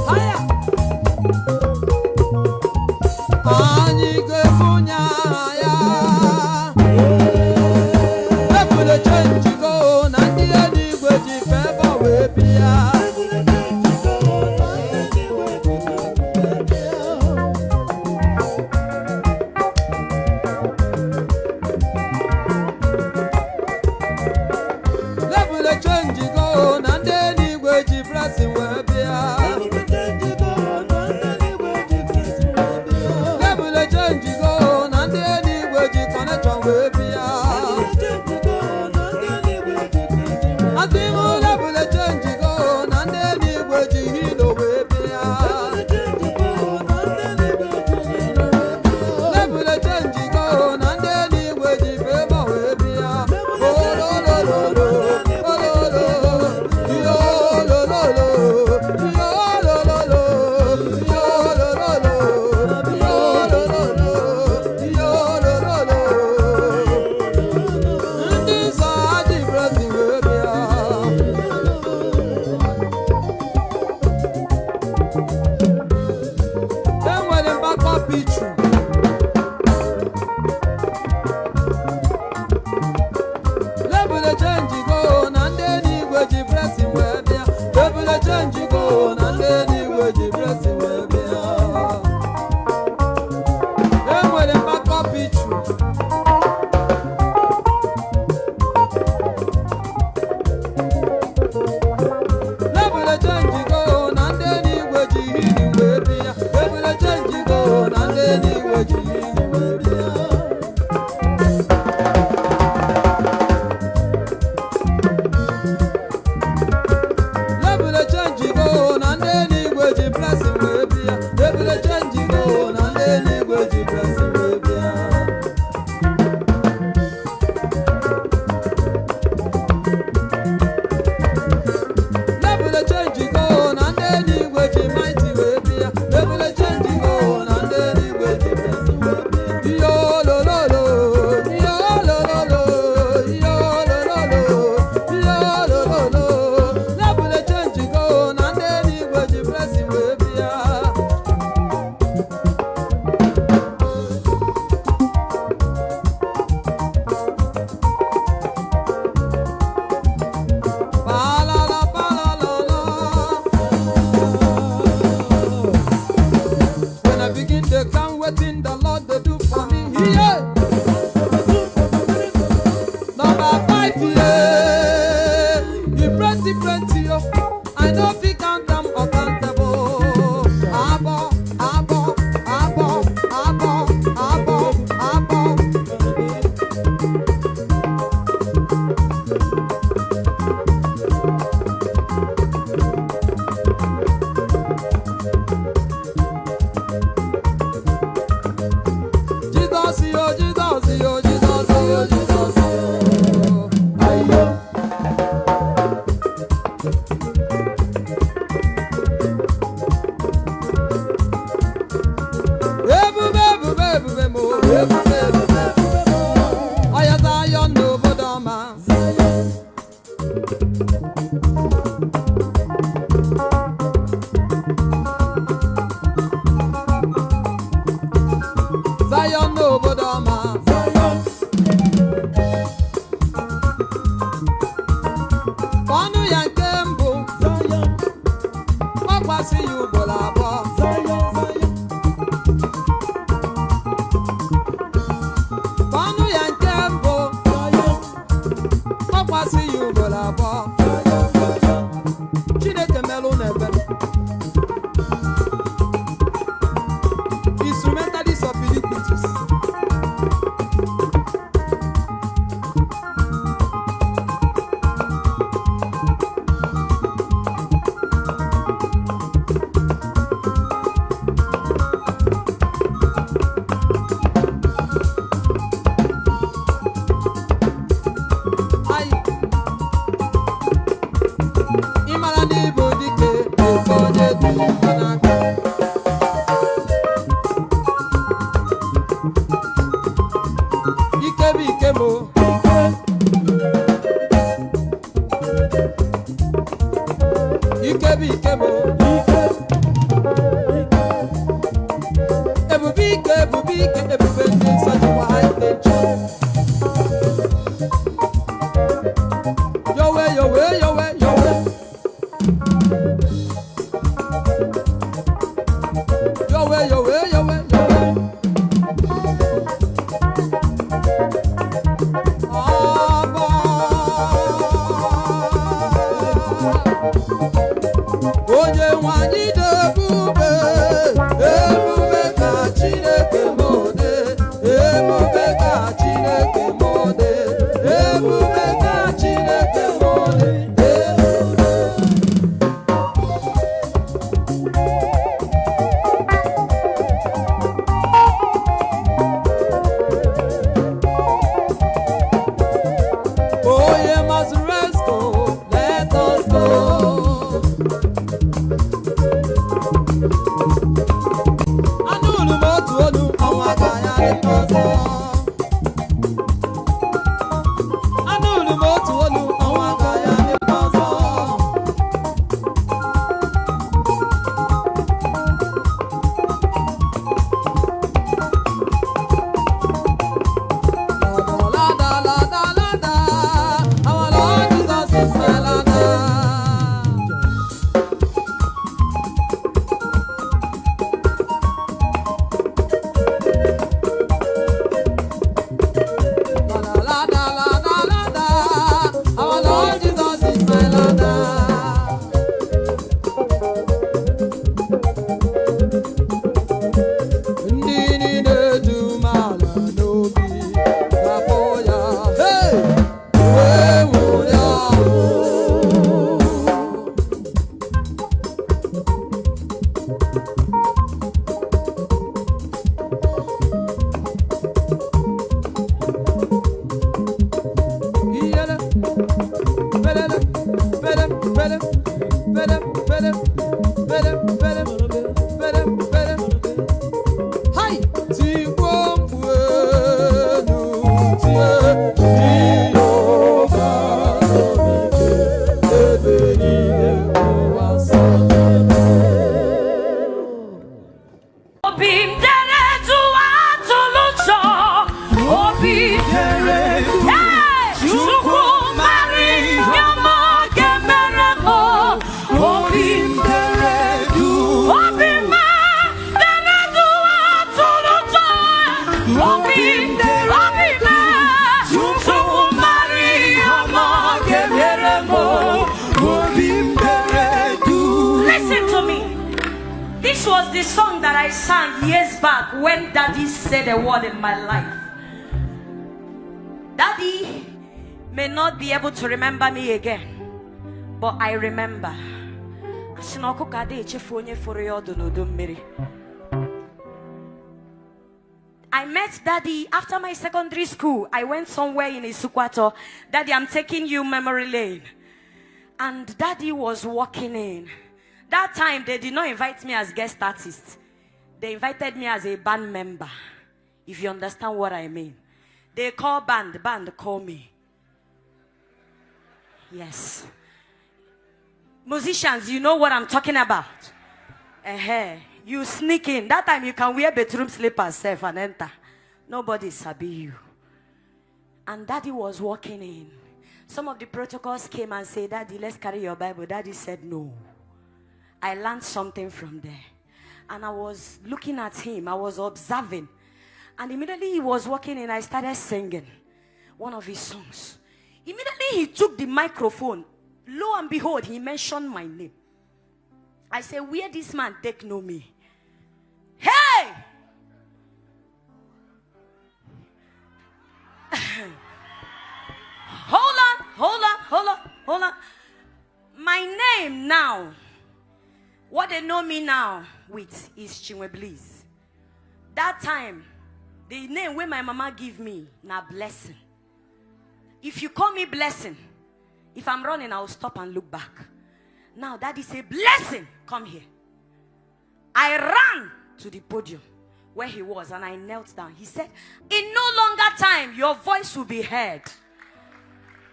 Haya! Anyị ga-ebunye aha ya. Ebule chenjigo na ndị eluigwe ji fevọ wee bịa. Ebule chenjigo na ndị eluigwe ji blessing wee bịa. Ebule chenjigo na ndị eluigwe ji connection wee bịa. Asị m ebule chenjigo na ndị eluigwe ji hilo wee bịa. Ebule chenjigo na ndị eluigwe ji favour wee bịa. Ololololo, ololo, yolololo, yolololo, yolololo, yolololo, yolololo. Ndị nsọ adị blessing wee bịa. Enwere mgbakọ pichu. Lebule chenji go na ndị eluigwe ji blessing wee bịa. Lebule chenji go na ndị eluigwe ji blessing wee bịa. Enwere mgbakọ pichu. Lebule chenji go na ndị eluigwe ji hili wee bịa. Lebule chenji go na ndị eluigwe ji hili wee bịa. Lebule chenji go na ndị eluigwe ji blessing wee bịa. Lebule chenji go na ndị eluigwe ji blessing wee bịa. Lebule chenji go na ndị eluigwe ji mighty wee bịa. Lebule chenji go na ndị eluigwe ji blessing wee bịa. Yolololo, yolololo, yolololo, yolololo. Lebule chenji go na ndị eluigwe ji blessing wee bịa. Palala, palala. When I begin to count wetin the Lord dey do for me, yeah. Number 5, yeah. He plenty, plenty, oh. I no fit count am uncountable. Abo, abo, abo, abo, abo, abo. Jesus, yo, Jesus, yo, Jesus, yo, Jesus, yo. Ayo. Ebube, ebube, ebube mo. Ebube, ebube, ebube mo. Ọya Zion n'obodo ọma. Zion n'obodo ọma. Ọnụ ya nke mbụ, gbakwasị ya ugboro abụọ. Ọnụ ya nke mbụ, gbakwasị ya ugboro abụọ. Chineke melụ na ebere. Instrumentalist of iniquities. Ayi. Ị mara na ịbụ dike efe onye dị mma n'aka. Ebube ndị nsọ jikwa high tension. Yowe, yowe, yowe, yowe. Yowe, yowe, yowe, yowe. Abba. Onye nwe anyị dị ebube, ebube ka Chineke m dị, ebube ka Chineke m dị, ebube ka Chineke m dị, ebube. Oye Mazuresco, let us go. Anụrụ m otu olu, ọnwa ka ya dị ọzọ. Anụrụ m otu olu, ọnwa ka ya dị ọzọ. La la la la la la, our Lord Jesus is my ladder. La la la la la la la, our Lord Jesus is my ladder. Ndị niile dị umeala n'obi ga-afụ ya. Hey! Wee ṅụrịa ọṅụ. Iyele, pelele, pele, pele, pele, pele, pele, pele, pele, pele. Hai! Tigbuo mkpu elu, tie Jehova n'ike, ebe niile ụwa sọtụrụ. Obi m dere jụụ, atụla ụjọ. Obi dere jụụ. Hey! Chukwu mara ihe ọma ọ ga-emere m. Obi m dere jụụ. Obi m dere jụụ, atụla ụjọ. Obi m Chukwu mara ihe ọma ọ ga-emere m. Obi m dere duu. Listen to me. This was the song that I sang years back when Daddy said a word in my life. Daddy may not be able to remember me again, but I remember. Asị na ọkụkọ adịghị echefu onye foro ya ọdụ n'udu mmiri. I met Daddy after my secondary school. I went somewhere in Isuikwuato. "Daddy, I'm taking you memory lane." And Daddy was walking in. That time, they did not invite me as guest artist. They invited me as a band member, if you understand what I mean. They call band, band call me. Yes. Musicians, you know what I'm talking about. You sneak in. That time you can wear bedroom slippers self and enter. Nobody sabi you. And Daddy was walking in. Some of the protocols came and said, "Daddy, let's carry your Bible." Daddy said no. I learned something from there. And I was looking at him, I was observing. And immediately he was walking in, I started singing one of his songs. Immediately he took the microphone. Lo and behold, he mentioned my name. I said, "Where this man take know me?" Hey! Hold on, hold on, hold on, hold on. My name now, what they know me now with is Chinwe Bliss. That time, the name where my mama give me, na Blessing. If you call me Blessing, if I'm running, I'll stop and look back. Now, Daddy say, "Blessing, come here." I ran to the podium where he was and I knelt down. He said, "In no longer time, your voice will be heard."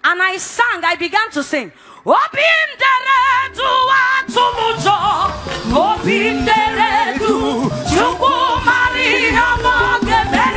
And I sang, I began to sing. Obi m dere jụụ, atụla ụjọ. Obi m dere jụụ, Chukwu mara ihe ọma ọ ga-emere.